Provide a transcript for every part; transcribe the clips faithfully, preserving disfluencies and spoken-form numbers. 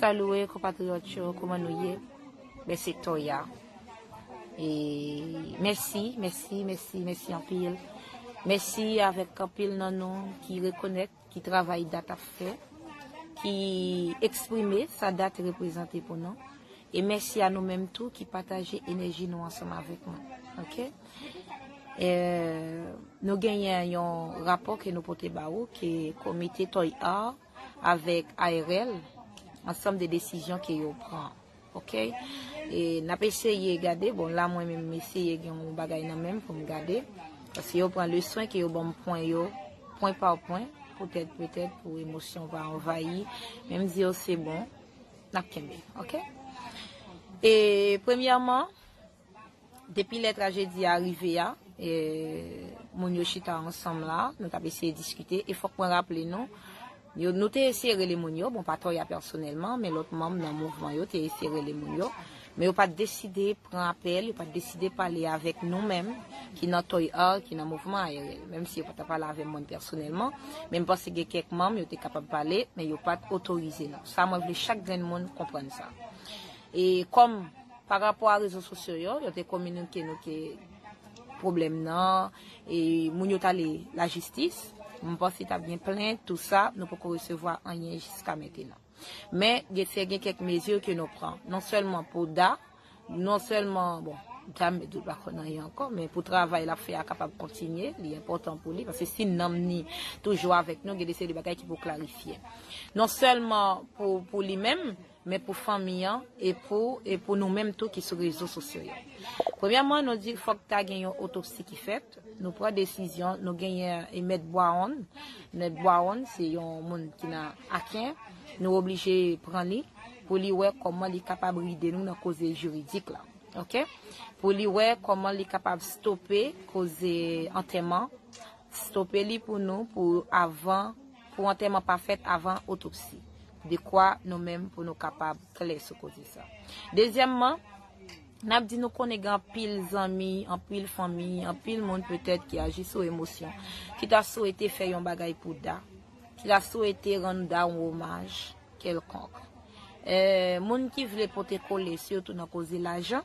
Salut, konpatriyòt yo, kòman nou ye? Ben, se Toya. E mèsi, mèsi, mèsi, mèsi anpil. Mèsi avèk anpil nan nou ki rekonèt, ki travay Dat ap fè, ki eksprime sa Dat reprezante pou nou. E mèsi a nou menm tou ki pataje enèji nou ansanm avèk nou. Oke? E, nou genyen yon rapò ke nou pote ba ou, ke komite Toy Art avèk A R L, ansanm de desizyon ke yo pran. Oke? E n ap eseye gade, bon, la mwen menm m eseye gen yon bagay nan men m pou m gade. Paske yo pran le swen ke yo ban m pwen yo, pwen pa pwen, poutèt, petèt, pou emosyon pa anvayi. Men m di yo se bon, n ap kenbe, oke? E premyèman, depi lè trajedi a rive a, e, moun yo chita ansanm la, nou t ap eseye diskite, e fòk mwen raple nou, yo, nou te eseye rele moun yo, bon, pa Toya pèsonèlman, men lòt manm nan mouvman yo te eseye rele moun yo, men yo pa t deside pran apèl, yo pa t deside pale avèk nou menm, ki nan Toy Art, ki nan mouvman A R L, menm si yo pa t pale avè mwen pèsonèlman, men m panse gen kèk manm yo te kapab pale, men yo pa t otorize nou. Sa mwen vle chak grenn moun konprann sa. E kòm pa rapò a rezo sosyo yo, yo te kominike nou ke pwoblèm nan, e moun yo t ale lajistis, m panse t ap gen plent, tou sa, nou poko resevwa anyen jiska mentenan. Men, gen, se gen kèk mezi ke nou pran, non sèlman pou Da, non sèlman, bon, Da m dout pa konn anyen ankò, men pou travay l ap fè a kapab kontinye, li enpòtan pou li, paske si nanm ni toujou avèk nou, gen de seri de bagay ki pou klarifye. Non sèlman pou, pou li menm, men pou fanmi an e pou, e pou nou menm tou ki sou rezo sosyo yo. Premyèman, nou di fòk ta gen yon otopsi ki fèt. Nou pran desizyon, nou genyen e Mèt Bwawon. Mèt Bwawon, se yon moun ki nan Aken. Nou oblije pran li pou li wè kòman li kapab ride nou nan koze jiridik la. Oke? Pou li wè kòman li kapab stope koze antèman, stope li pou nou, pou avan, pou antèman pa fèt avan otopsi. Dekwa nou menm pou nou kapab klè sou koze sa. Dezyèmman, n ap di nou konnen gen anpil zanmi, anpil fanmi, anpil moun petèt ki aji sou emosyon, ki ta swete fè yon bagay pou Da, ki ta swete rann Da yon omaj kèlkonk. E, moun ki vle pote kole, sitou nan koze lajan,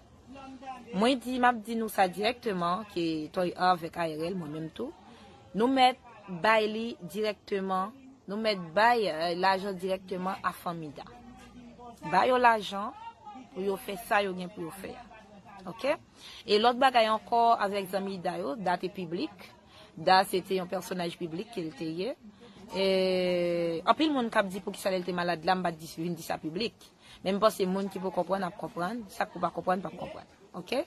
mwen di, m ap di nou sa dirèkteman, ke Toy Art avèk A R L, mwen menm tou, nou mèt bay li dirèkteman, nou mèt bay, e, lajan dirèkteman a fanmi Da. Ba yo lajan pou yo fè sa yo gen pou yo fè a. Oke? E lòt bagay ankò avèk zanmi Da yo, Da te piblik. Da se te yon pèsonaj piblik ke l te ye. E, anpil moun k ap di poukisa lè l te malad la, m pa t di, vin di sa piblik. Men m panse moun ki pou konprann ap konprann, sa k pou pa konprann p ap konprann. Oke?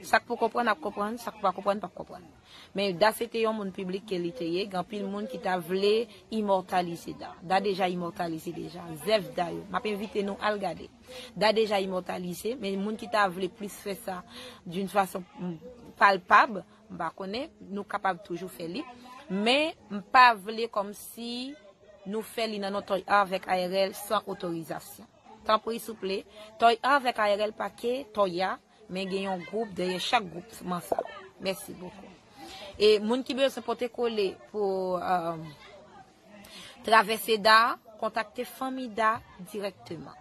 Sa k pou konprann ap konprann, sa k pou pa konprann p ap konprann. Men Da se te yon moun piblik ke li te ye, gen anpil moun ki ta vle imòtalize Da. Da deja imòtalize deja. Zèv Da yo. M ap envite nou al gade. Da deja imòtalize, men moun ki ta vle plis fè sa d'une façon, mm, palpab, m pa konnen, nou kapab toujou fè li. Men m pa vle kòmsi nou fè li nan non Toy Art avèk A R L san otorizasyon. Tanpri, souple, Toy Art avèk A R L pa ke Toya, men gen yon gwoup dèyè chak gwoup man sa. Mèsi bokou. E moun ki bezwen pote kole pou, e, travèse Da, kontakte fanmi Da dirèkteman.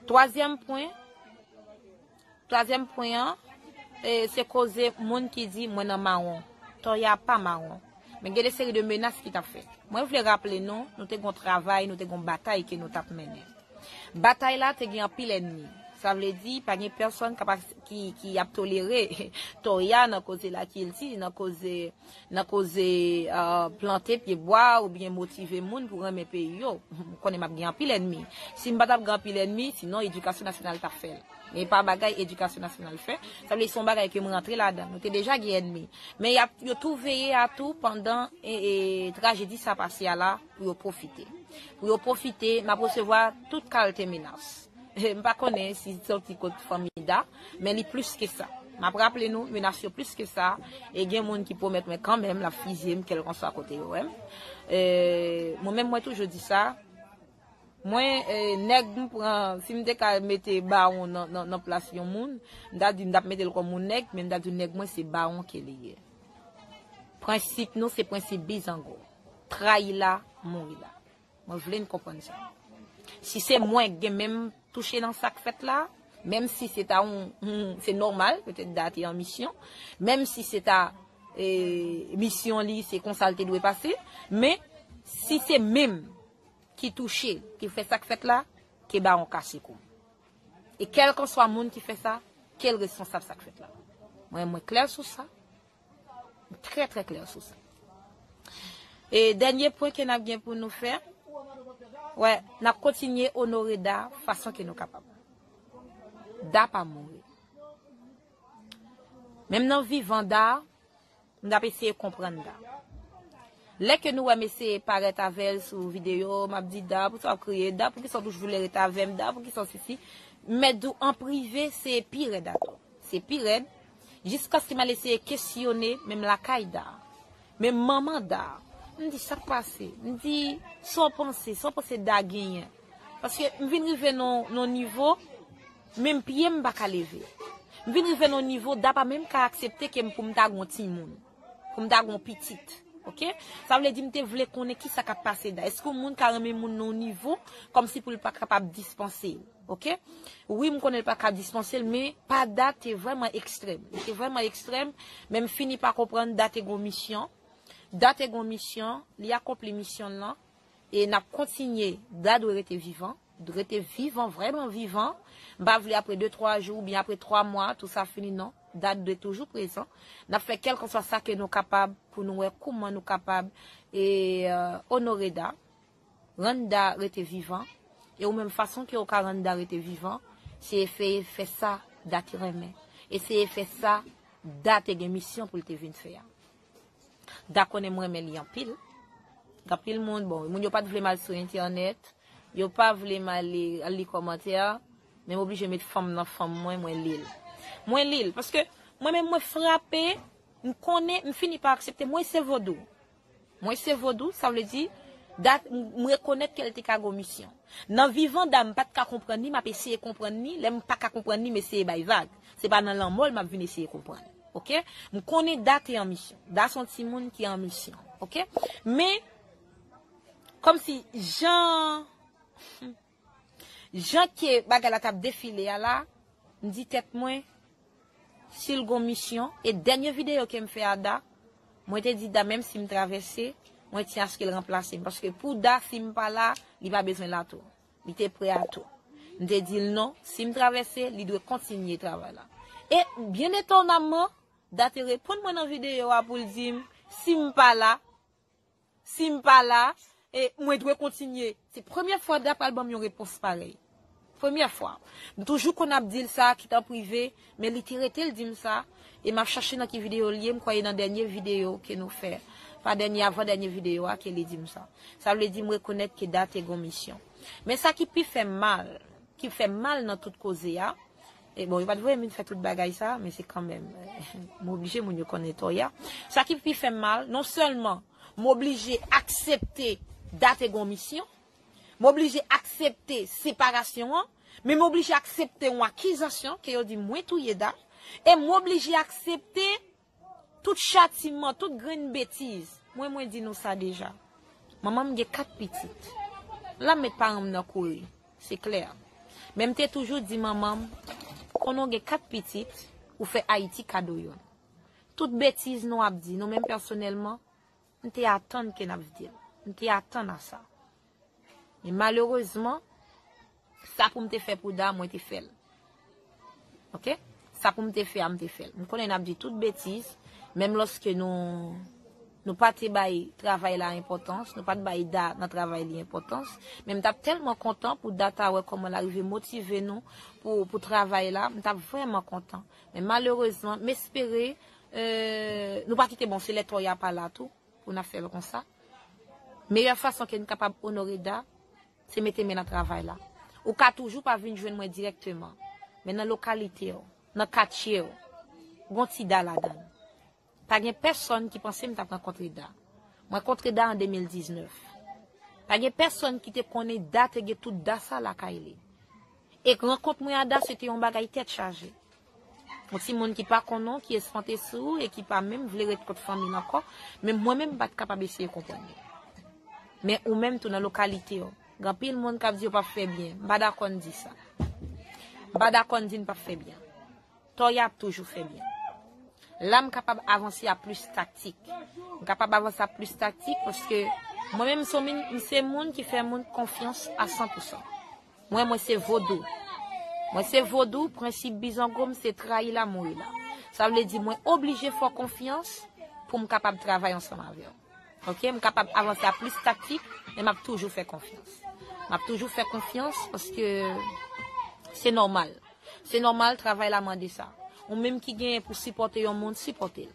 Twazyèm pwen, twazyèm pwen an, e, se koze moun ki di mwen nan mawon. Toya pa mawon. Men gen de seri de menas ki t ap fèt. Mwen vle raple nou, nou te gon travay, nou te gon batay ke nou t ap mennen. Batay la te gen anpil ènmi. Sa vle di, pa gen pèsonn k ap, ki, ki ap tolere Toya nan koze lakilti, nan koze, nan koze, e, plante pye bwa oubyen motive moun pou renmen peyi yo. M konnen m ap gen anpil ènmi. Si m pa t ap gen anpil ènmi, sinon edikasyon nasyonal t ap fè l. Men pa bagay edikasyon nasyonal fè. Sa vle di se yon bagay ke m rantre ladan. Nou te deja gen ènmi. Men y ap, yo tou veye a tou pandan, e, e, trajedi sa pase a la pou yo pwofite. Pou yo pwofite, m ap resevwa tout kalte menas. M pa konnen si soti kot fanmi Da, men li plis ke sa. M ap raple nou, menas yo plis ke sa, e gen moun ki pwomèt mwen kanmenm, l ap fizye m, kèlkanswa kote yo wè m. E, mwen menm, mwen toujou di sa, mwen, e, nèg m pran, si m te ka mete bawon nan, nan, nan plas yon moun, m ta di, m t ap mete l kòm yon nèg, men m ta di nèg mwen se bawon ke li ye. Prensip nou, se prensip bizango. Trayi la, mouri la. Mwen vle n konprann sa. Si se mwen k gen menm touche nan sa k fèt la, menm si se ta yon, yon- se nòmal, petèt Da te an misyon, menm si se ta e, misyon li, se konsa l te dwe pase, men si se menm ki touche, ki fè sa k fèt la, ke bawon kase kou. E kèlkanswa moun ki fè sa, ke l responsab sa k fèt la. Mwen, mwen klè sou sa. Trè, trè klè sou sa. E dènye pwen ke n ap gen pou nou fè, wè, n ap kontinye onore Da fason ke nou kapab. Da pa mouri. Menm nan vivan Da, m t ap eseye konprann Da. Lè ke nou wè m eseye parèt avè l sou videyo, m ap di, Da, poukisa w ap kriye? Da, poukisa w toujou vle ret avè m? Da, poukisa w sesi? M mèt di w an prive, se pi rèd atò. Se pi rèd. Jiskaske m al eseye kesyone, menm lakay Da, menm manman Da. M di, sa k pase? M di, sa w panse? Sa w panse Da genyen? Paske m vin rive nan nan nivo, menm pye m pa ka leve. M vin rive nan nivo, Da pa menm ka aksepte ke m pou m ta gon timoun, pou m ta gon pitit. Oke? Sa vle di m te vle konnen kisa k ap pase Da. Èske yon moun ka renmen moun nan yon nivo, kòmsi pou l pa kapab dispanse l? Oke? Wi, m konnen l pa ka dispanse l, men pa Da te vrèman ekstrèm. Li te vrèman ekstrèm, men m fini pa konprann Da te gon misyon. Da te gon misyon, li akonpli misyon l lan. E n ap kontinye, Da dwe rete vivan, rete vivan, vrèman vivan. M pa vle apre de, twa jou oubyen apre twa mwa, tou sa fini, non. Da dwe toujou prezan. N ap fè kèlkanswa sa ke nou kapab pou nou wè kouman nou kapab e, e, onore Da, rann Da rete vivan. E ou menm fason ke ou ka rann Da rete vivan, se eseye fè sa Da te renmen. Eseye fè sa Da te gen misyon pou l te vin fè a. Da konnen m renmen li anpil. Gen anpil moun, bon, moun yo pa t vle m al sou entènèt, yo pa vle m ale al li kòmantè, men m oblije met fanm nan fanm mwen, mwen li l. Mwen li l, paske mwen menm mwen frape, m konnen, m fini pa aksepte, mwen se vodou. Mwen se vodou, sa vle di, Da, m rekonèt ke l te ka gon misyon. Nan vivan Da, m pa t ka konprann li, m ap eseye konprann li, lè m pa ka konprann li, m eseye bay vag. Se pa nan lanmò l m ap vin eseye konprann. Oke? M konnen Da te an misyon. Da se yon timoun ki an misyon. Oke? Men, kòmsi jan, jan ke bagay la t ap defile a la, m di tèt mwen, si l gon misyon, e dènye videyo ke m fè a Da, mwen te di Da, menm si m travèse, mwen tyen aske l ranplase m. Paske pou Da, si m pa la, li pa bezwen la tou. Li te prè a tou. M te di l non, si m travèse, li dwe kontinye travay la. E, byen etonamman, Da te reponn mwen nan videyo a pou l di m, si m pa la, si m pa la, e mwen dwe kontinye. Se premye fwa Da pral ban m yon repons parèy. Premye fwa. M toujou konn ap di l sa, kit an prive, men li te rete l di m sa, e m ap chache nan ki videyo l ye, m kwè e nan dènye videyo ke nou fè. Pa dènye, avan dènye videyo a ke li di m sa. Sa vle di m rekonèt ke Da te gon misyon. Men sa ki pi fè m mal, ki fè m mal nan tout koze a, e bon, yo pa t voye m vin fè tout bagay sa, men se kanmenm, m oblije moun yo konnen tò y a. Sa ki pi fè m mal, non sèlman m oblije aksepte Da te gon misyon, m oblije aksepte separasyon an, men m oblije aksepte yon akizasyon ke yo di mwen touye Da, e m oblije aksepte tout chatiman, tout grenn betiz. Mwen, mwen di nou sa deja. Manman m gen kat pitit. L ap met paran m nan kouri. Se klè. Men m te toujou di manman m, konnen w gen kat pitit, ou fè Ayiti kado youn. Tout betiz nou ap di, nou menm pèsonèlman, m te atann ke n ap di l. M te atann a sa. Men malerezman, sa pou m te fè pou Da, mwen te fè l. Oke? Sa pou m te fè a, m te fè l. M konnen n ap di tout betiz, menm lòske nou, nou pa te bay travay la enpòtans, nou pa t bay Da nan travay li enpòtans, men m t ap tèlman kontan pou Da ta wè kòman l arive motive nou pou, pou travay la, m t ap vrèman kontan. Men malerezman, m espere, e, nou pa kite, bon, se lè tò y a pa la tou, pou n ap fè l konsa. Meyè fason ke n kapab onore Da, se mete men nan travay la. Ou ka toujou pa vin jwenn mwen dirèkteman, men nan lokalite w, nan katye w, gon ti Da ladan l. Pa gen pèsonn ki panse m t ap rankontre Da. Mwen kontre Da an de mil diznèf. Pa gen pèsonn ki te konnen Da te gen tout Da sa lakay li. E rankont mwen a Da, se te yon bagay tèt chaje. Yon timoun ki pa konnen w, ki espante sou ou e ki pa menm vle ret kot fanmi l ankò, men mwen menm m pa t kapab eseye konprann li. Men ou menm tou nan lokalite w, Gen anpil moun k ap di yo p ap fè byen. M pa dakò n di sa. M pa dakò n di n p ap fè byen. Toya ap toujou fè byen. La, m kapab avanse a plis taktik. M kapab avanse a plis taktik paske mwen menm, m se moun, m se moun ki fè moun konfyans a san pou san. Mwen, mwen se vodou. Mwen se vodou, prensip bizango m se trayi la, mouri la. Sa vle di mwen oblije fè w konfyans pou m kapab travay ansanm avè w. Ok, m kapab avanse a plis taktik, men m ap toujou fè konfyans. M ap toujou fè konfyans paske se nòmal. Se nòmal, travay la mande sa. Ou menm ki genyen pou sipòte yon moun, sipòte l.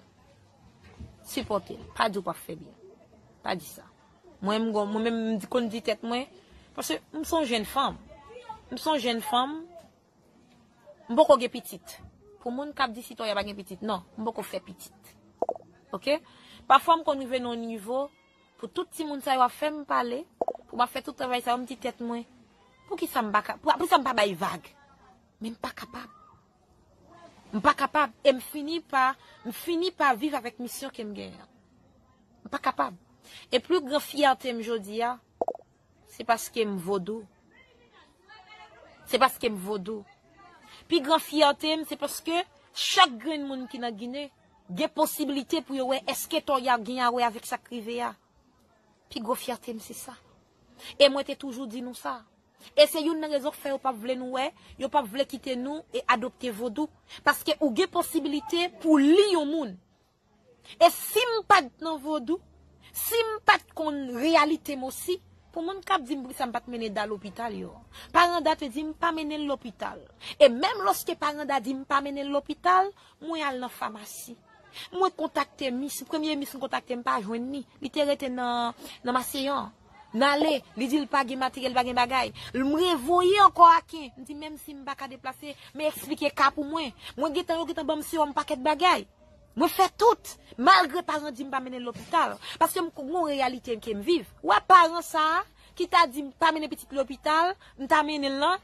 Sipòte l. Pa di w p ap fè byen. Pa di sa. Mwen, m gon- mwen menm, m di- konn di tèt mwen, paske m se yon jèn fanm. M se yon jèn fanm, m poko gen pitit. Pou moun k ap di si Toya pa gen pitit, non, m poko fè pitit. Ok? Pafwa m konn rive nan yon nivo, pou tout timoun sa yo ap fè m pale, pou m ap fè tout travay sa yo, m di tèt mwen, poukisa m pa ka, pou- poukisa m pa bay vag? Men m pa kapab. M pa kapab. E m fini pa, m fini pa viv avèk misyon ke m genyen an. M pa kapab. E pli gran fyète m jodi a, se paske m vodou. Se paske m vodou. Pi gran fyète m, se paske chak grenn moun ki nan Ginen gen posiblite pou yo wè èske Toya gen a wè avèk sa k rive a. Pi gwo fyète m, se sa. E mwen te toujou di nou sa. E se youn nan rezon k fè yo p ap vle nou wè, yo p ap vle kite nou e adopte vodou. Paske ou gen posibilite pou li yon moun. E si m pa t nan vodou, si m pa t konn reyalite m osi, pou moun k ap di m poukisa m pa t mennen Da lopital yo. Paran Da te di m pa mennen l lopital. E menm lòske paran Da di m pa mennen l lopital, mwen al nan famasi. Mwen kontakte mis, premye mis m kontakte m pa jwenn li. Li te rete nan, nan Maseyan. N ale, li di l pa gen materyèl, pa gen bagay. M revoye ankò Aken. M di menm si m pa ka deplase, men eksplike ka pou mwen. Mwen gentan, yo gentan ban m sewòm pakèt bagay. Mwen fè tout, malgre paran di m pa mennen l lopital. Paske m gon reyalite ke m viv. Ou wè paran sa a, ki ta di m pa mennen pitit lopital, m ta mennen l lan.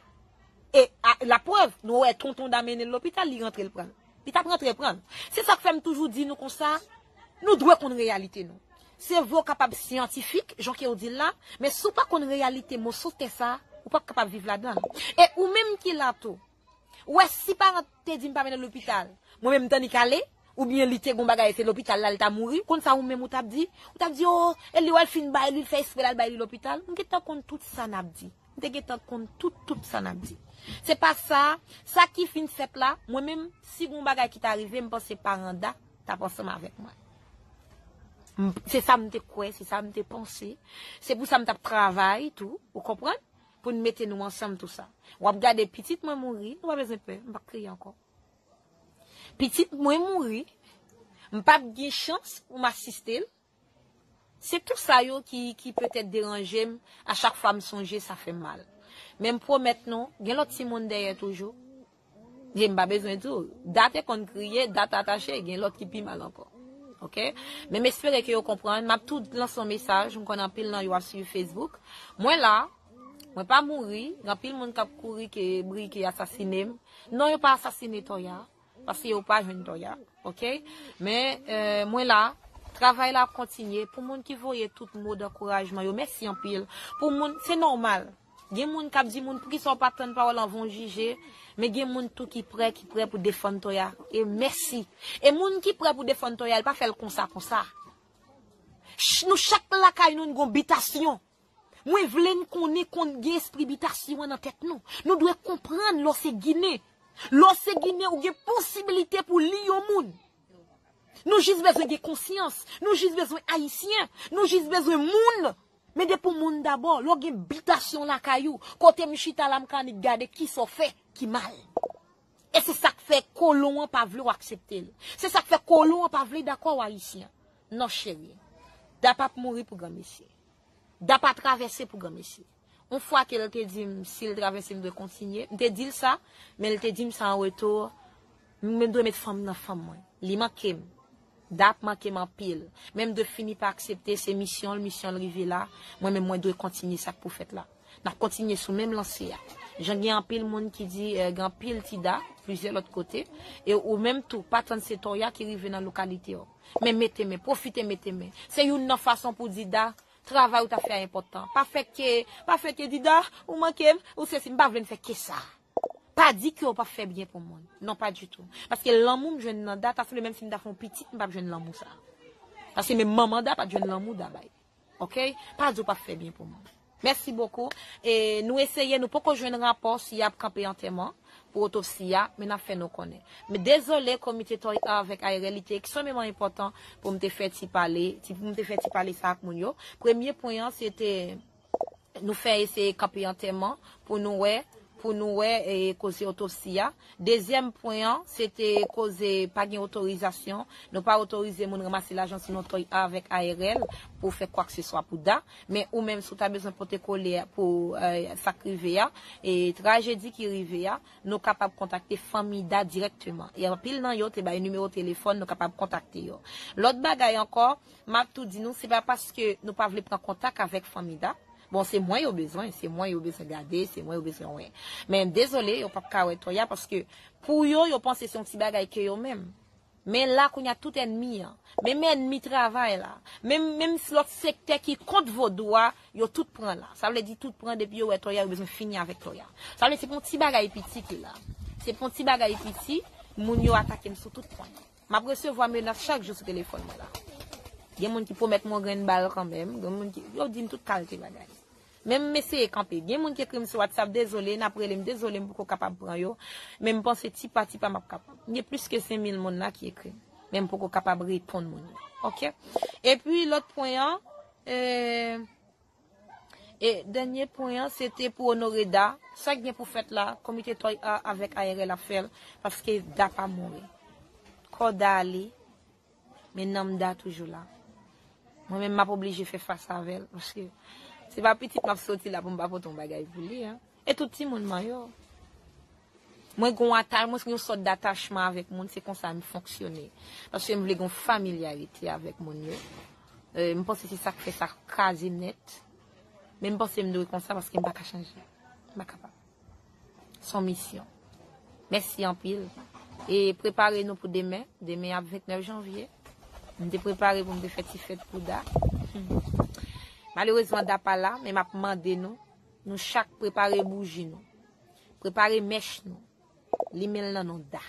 E a, laprèv, nou wè tonton Da mennen l lopital, li rantre l pran l. Li t ap rantre pran l. Se sa k fè m toujou di nou konsa, nou dwe konn reyalite nou. Se vre w kapab syantifik, jan ke w di l la, men si w pa konn reyalite moso tè sa, ou p ap kapab viv ladan l. E ou menm ki la tou, ou wè si paran te di m pa mennen l lopital, mwen menm m t annik ale, oubyen li te gon bagay, se lopital la l ta mouri, konn sa ou menm ou t ap di? Ou t ap di, o, e li wè l fin bay li, l fè espre l al bay li lopital. M gentan konn tout sa n ap di. M te gentan konn tout, tout sa n ap di. Se pa sa, sa ki fin fèt la, mwen menm, si gon bagay ki ta rive, m panse paran Da t ap ansanm avèk mwen. M- Se sa m te kwè, se sa m te panse. Se pou sa m t ap travay tou, ou konprann? Pou n mete nou ansanm tou sa. W ap gade pitit mwen mouri, nou pa bezwen pè, m p ap kriye ankò. Pitit mwen mouri, m p ap gen chans pou m asiste l. Se tou sa yo ki, ki petèt deranje m, a chak fwa m sonje, sa fè m mal. Men m pwomèt nou, gen lòt timoun dèyè toujou. E m pa bezwen di w, Da te konn kriye, Da t atache, gen lòt ki pi mal ankò. Ok? Men m espere ke yo konprann. M ap tou lanse yon mesaj, m konnen anpil nan yo ap swiv Facebook. Mwen la, mwen pa mouri, gen anpil moun k ap kouri ke bri ke asasine m. Non, yo pa asasine Toya, paske yo pa jwenn Toya, ok? Men, euh, mwen la, travay la ap kontinye. Pou moun ki voye tout mo dankourajman yo, mèsi anpil. Pou moun, se nòmal. Gen moun k ap di moun, poukisa w pa tann pawòl anvan w jije? Men gen moun tou ki prè, ki prè pou defann Toya. E mèsi. E moun ki prè pou defann Toya, l pa fè l konsa, konsa. Ch- Nou chak lakay nou, n gon bitasyon. Mwen vle n konnen konn gen espri bitasyon an nan tèt nou. Nou dwe konprann lè w se Ginen. Lè w se Ginen, ou gen posibilite pou li yon moun. Nou jis bezwen gen konsyans. Nou jis bezwen Ayisyen. Nou jis bezwen moun. Men depi w moun dabò, lè w gen bitasyon lakay ou, kote m chita la, m ka annik gade kisa w fè ki mal. E se sa k fè kolon an pa vle w aksepte l. Se sa k fè kolon an pa vle dakò w Ayisyen. Non, cheri. Da p ap mouri pou granmesi. Da pa travèse pou granmesi. Yon fwa ke l te di m, si l travèse, m dwe kontinye. M te di l sa, men l te di m sa an retou, m dwe met fanm nan fanm mwen. Li manke m. Da ap manke m anpil. Men m dwe fini pa aksepte, se misyon l, misyon l rive la. Mwen menm, mwen dwe kontinye sa k pou fèt la. N ap kontinye sou menm lanse a. Jan gen anpil moun ki di, eh, gen anpil ti Da, plizyè lòt kote. E ou menm tou, pa tann se Toya ki rive nan lokalite w. Men mete men, pwofite mete men. Se youn nan fason pou di Da, Travay ou ta fè a enpòtan. Pa fè ke, pa fè ke di Da, ou manke m, ou sesi, m pa vle n fè ke sa. Pa di ke w p ap fè byen pou moun. Non, pa ditou. Paske lanmou m jwenn nan Da, ta sanble menm si m ta fè yon pitit, m p ap jwenn lanmou sa. Paske menm manman Da pa t jwenn lanmou Da bay. Oke? Pa di w p ap fè byen pou moun. Mèsi bokou. E nou eseye, nou poko jwenn rapò si y ap kanpe antèman pou otopsi a, men n ap fè nou konnen. Men dezole, komite Toya avèk A R L, li te ekstrememan enpòtan pou m te fè ti pale, ti, pou m te fè ti pale sa ak moun yo. Premye pwen an, se te nou fè eseye kanpe antèman pou nou wè, pou nou wè e, koze otopsi a. Dezyèm pwen an, se te koze pa gen otorizasyon. Nou pa otorize moun ranmase lajan sou non Toya avèk A R L pou fè kwakseswa pou Da. Men ou menm, si w ta bezwen pote kole pou e, sa k rive a, e trajedi ki rive a, nou kapab kontakte fanmi Da dirèkteman. E anpil nan yo te bay nimewo telefòn, nou kapab kontakte yo. Lòt bagay ankò, m ap tou di nou, se pa paske nou pa vle pran kontak avèk fanmi Da. Bon, se mwen yo bezwen, se mwen yo bezwen gade, se mwen yo bezwen wè. Men dezole, yo p ap ka wè Toya paske pou yo, yo panse se yon ti bagay ke yo menm. Men la kounye a tout ènmi an, menm ènmi travay la, menm, menm lòt sektè ki kont vodou a, yo tout pran la. Sa vle di tout pran depi yo wè Toya, yo bezwen fini avèk Toya. Sa vle di se pou yon ti bagay piti ki la. Se pou yon ti bagay piti, moun yo atake m sou tout pwen. M ap resevwa menas chak jou sou telefòn mwen la. Gen moun ki pwomèt mwen yon grenn bal kanmenm, gen moun ki, yo di m tout kalite bagay. Men m eseye kanpe. Gen moun ki ekri m sou WhatsApp, dezole, n ap rele m, dezole, m poko kapab pran yo. Men m panse ti pa ti pa m ap kapab. Gen plis ke senk mil moun la ki ekri m. Men m poko kapab reponn moun yo. Oke? Epi lòt pwen an, e, e dènye pwen an, se te pou onore Da. Sa k gen pou fèt la, komite Toya avèk A R L ap fè l, paske Da pa mouri. Kò Da ale, men nanm Da toujou la. Mwen menm, m ap oblije fè fas avè l, paske se pa pitit m ap soti la pou m pa pote yon bagay pou li, en. E tout timoun mwen yo. Mwen gon ata-, mwen gen yon sòt datachman avèk moun, se konsa m fonksyone. Paske m vle gon familyarite avèk moun yo. E, m panse se sa k fè sa kraze nèt. Men m panse m dwe konsa paske m pa ka chanje. M pa kapab. Se yon misyon. Mèsi anpil. E prepare nou pou demen. Demen ap ventnèf janvye. M te prepare pou m te fè ti fèt pou Da. Malerezman, Da pa la, men m ap mande nou, nou chak prepare bouji nou. Prepare mèch nou. Limen l nan non Da.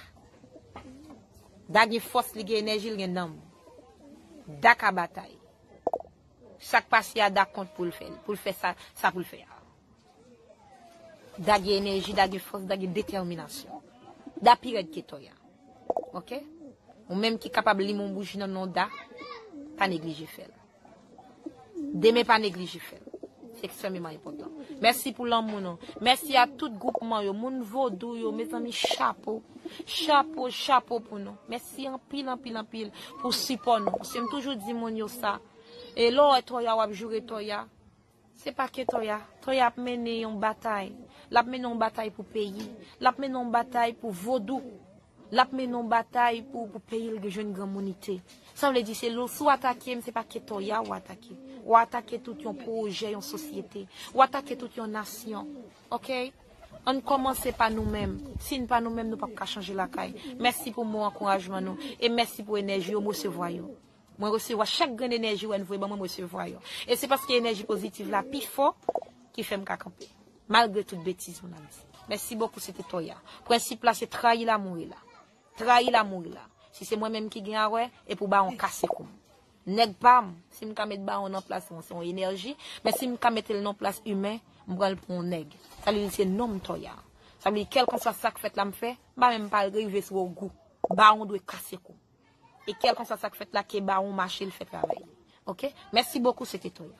Da gen fòs, li gen enèji, li gen nanm. Da ka batay. Sa k pase a, Da kont pou l fè l, pou l fè sa, sa pou l fè a. Da gen enèji, Da gen fòs, Da gen detèminasyon. Da pi rèd ke Toya. Oke? Ou menm ki kapab limen yon bouji nan non Da, pa neglije fè l. Demen pa neglije fè l. Se ekstrèmeman enpòtan. Mèsi pou lanmou nou. Mèsi a tout gwoupman yo, moun vodou yo, mezanmi, chapo. Chapo, chapo pou nou. Mèsi anpil, anpil, anpil pou sipò nou. Paske m toujou di moun yo sa. E lè w wè Toya, w ap joure Toya. Se pa ke Toya. Toya ap mennen yon batay. L ap mennen yon batay pou peyi. L ap mennen yon batay pou vodou. L ap mennen yon batay pou, pou peyi l jwenn granmounite. Sa vle di se lou, si w atake m, se pa ke Toya w atake. W atake tout yon pwojè, yon sosyete. W atake tout yon nasyon. Oke? Ann kòmanse pa nou menm. Si n pa nou menm, nou p ap ka chanje lakay. Mèsi pou mo ankourajman nou. E mèsi pou enèji yo, m resevwa yo. Mwen resevwa chak grenn enèji w wè n voye ban mwen, m resevwa yo. E se paske enèji pozitiv la pi fò ki fè m ka kanpe. Malgre tout betiz moun ap di. Mèsi bokou, se te Toya. Prensip la, se trayi l a mouri la. Trayi l a mouri la. Si se mwen menm ki gen a wè, e pou bawon kase kou m. Nèg pa m, si m ka met bawon nan plas mwen, se yon enèji, men si m ka mete l nan plas imen, m pran l pou yon nèg. Sa vle di se non m Toya. Sa vle di kèlkanswa sa k fèt la m fè, m pa menm pa rive sou ogou. Bawon dwe kase kou m. E kèlkanswa sa k fèt la, ke bawon mache, l fè travay li. Oke? Mèsi bokou, se te Toya.